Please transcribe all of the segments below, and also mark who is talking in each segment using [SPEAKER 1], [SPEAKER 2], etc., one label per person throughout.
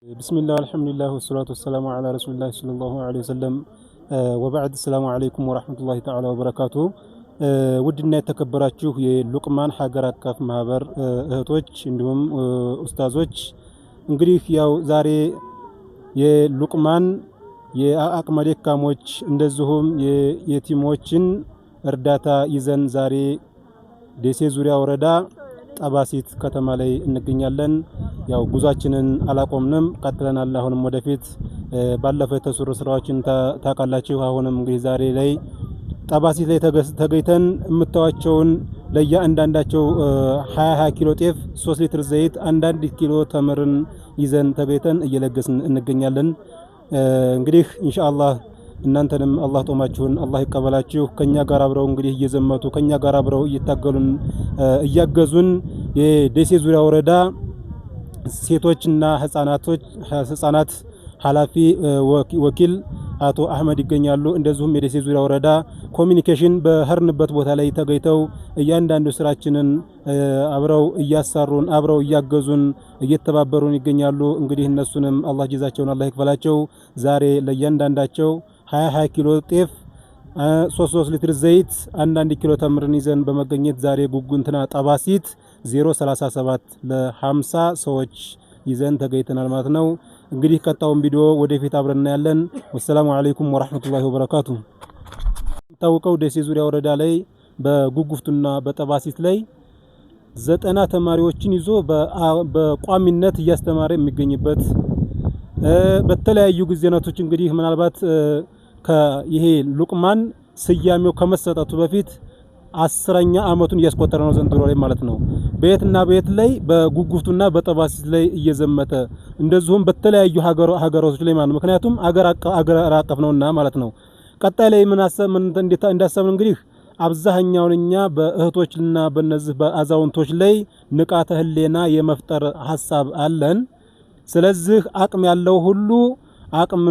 [SPEAKER 1] ብስሚላህ አልሐምዱሊላህ ወሰላቱ ወሰላሙ ዐላ ረሱሊላህ ሰለላሁ ዐለይሂ ወሰለም ወበዕድ። ሰላሙ ዐለይኩም ወራህመቱላሂ ተዓላ ወበረካቱ። ውድና የተከበራችሁ የሉቅማን ሀገር አቀፍ ማህበር እህቶች እንዲሁም ኡስታዞች፣ እንግዲህ ያው ዛሬ የሉቅማን የአቅመ ደካሞች እንደዚሁም የየቲሞችን እርዳታ ይዘን ዛሬ ደሴ ዙሪያ ወረዳ ጠባሲት ከተማ ላይ እንገኛለን። ያው ጉዟችንን አላቆምንም፣ ቀጥለናል። አሁንም ወደፊት ባለፈው የተሰሩ ስራዎችን ታውቃላችሁ። አሁንም እንግዲህ ዛሬ ላይ ጠባሲት ላይ ተገኝተን የምታዋቸውን ለእያንዳንዳቸው 20 20 ኪሎ ጤፍ፣ 3 ሊትር ዘይት፣ አንዳንድ ኪሎ ተምርን ይዘን ተገኝተን እየለገስን እንገኛለን። እንግዲህ ኢንሻአላህ እናንተንም አላህ ጦማችሁን አላህ ይቀበላችሁ። ከኛ ጋር አብረው እንግዲህ እየዘመቱ፣ ከኛ ጋር አብረው እየታገሉን እያገዙን የደሴ ዙሪያ ወረዳ ሴቶችና ህጻናቶች ህጻናት ኃላፊ ወኪል አቶ አህመድ ይገኛሉ። እንደዚሁም የደሴ ዙሪያ ወረዳ ኮሚኒኬሽን በሄድንበት ቦታ ላይ ተገኝተው እያንዳንዱ ስራችንን አብረው እያሳሩን፣ አብረው እያገዙን፣ እየተባበሩን ይገኛሉ። እንግዲህ እነሱንም አላህ ጀዛቸውን አላህ ይክፈላቸው። ዛሬ ለእያንዳንዳቸው 20 20 ኪሎ ጤፍ፣ 3 3 ሊትር ዘይት፣ አንዳንድ ኪሎ ተምርን ይዘን በመገኘት ዛሬ ጉጉንትና ጠባሲት 037 ለ50 ሰዎች ይዘን ተገኝተናል ማለት ነው። እንግዲህ ቀጣውን ቪዲዮ ወደፊት አብረን እናያለን። ወሰላሙ አለይኩም ወራህመቱላሂ ወበረካቱ። ታወቀው ደሴ ዙሪያ ወረዳ ላይ በጉጉፍቱና በጠባሲት ላይ 90 ተማሪዎችን ይዞ በቋሚነት እያስተማረ የሚገኝበት፣ በተለያዩ ጊዜናቶች እንግዲህ ምናልባት ይሄ ሉቅማን ስያሜው ከመሰጠቱ በፊት 10ኛ አመቱን እያስቆጠረ ነው ዘንድሮ ላይ ማለት ነው። በየትና በየት ላይ? በጉጉፍቱና በጠባሲት ላይ እየዘመተ፣ እንደዚሁም በተለያዩ ሀገሮች ላይ ማለት ነው። ምክንያቱም አገር አቀፍ ነውና ማለት ነው። ቀጣይ ላይ ምን አሰብ ምን እንዳሰብን እንግዲህ አብዛኛውን እኛ በእህቶችና በነዚህ በአዛውንቶች ላይ ንቃተ ህሊና የመፍጠር ሀሳብ አለን። ስለዚህ አቅም ያለው ሁሉ አቅም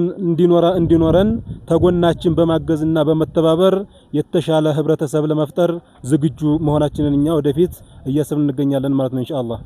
[SPEAKER 1] እንዲኖረን ተጎናችን በማገዝና በመተባበር የተሻለ ህብረተሰብ ለመፍጠር ዝግጁ መሆናችንን እኛ ወደፊት እያሰብን እንገኛለን ማለት ነው ኢንሻአላህ።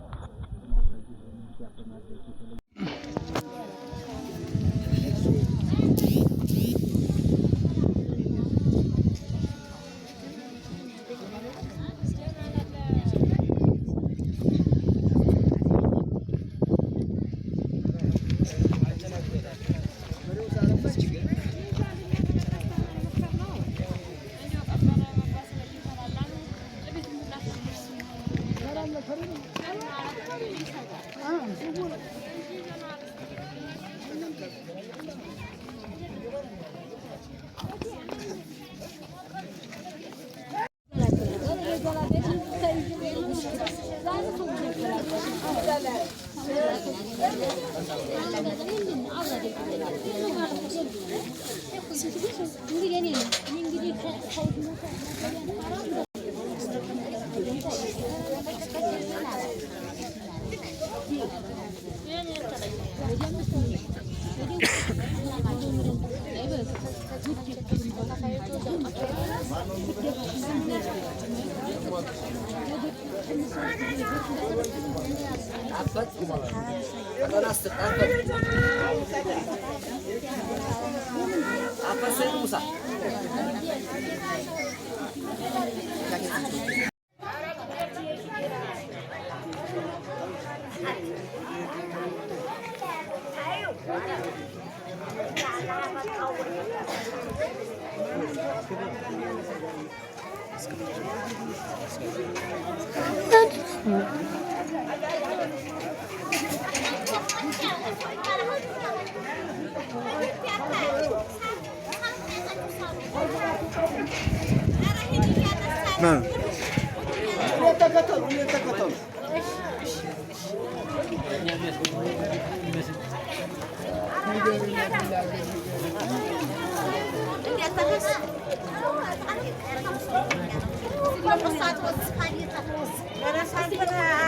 [SPEAKER 2] ተከተሉ፣ ተከተሉ።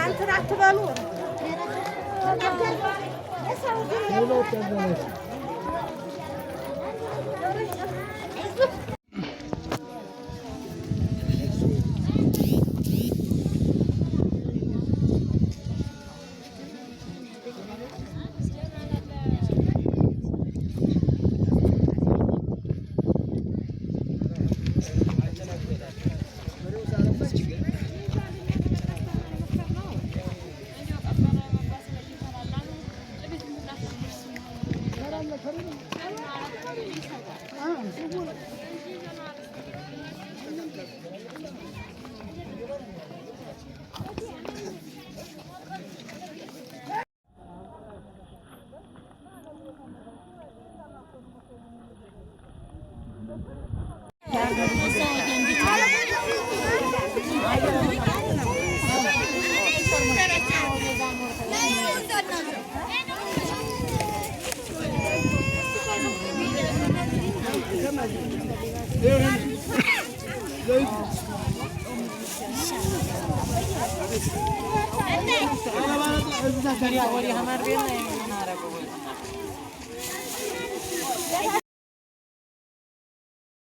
[SPEAKER 3] እንትን አትበሉ።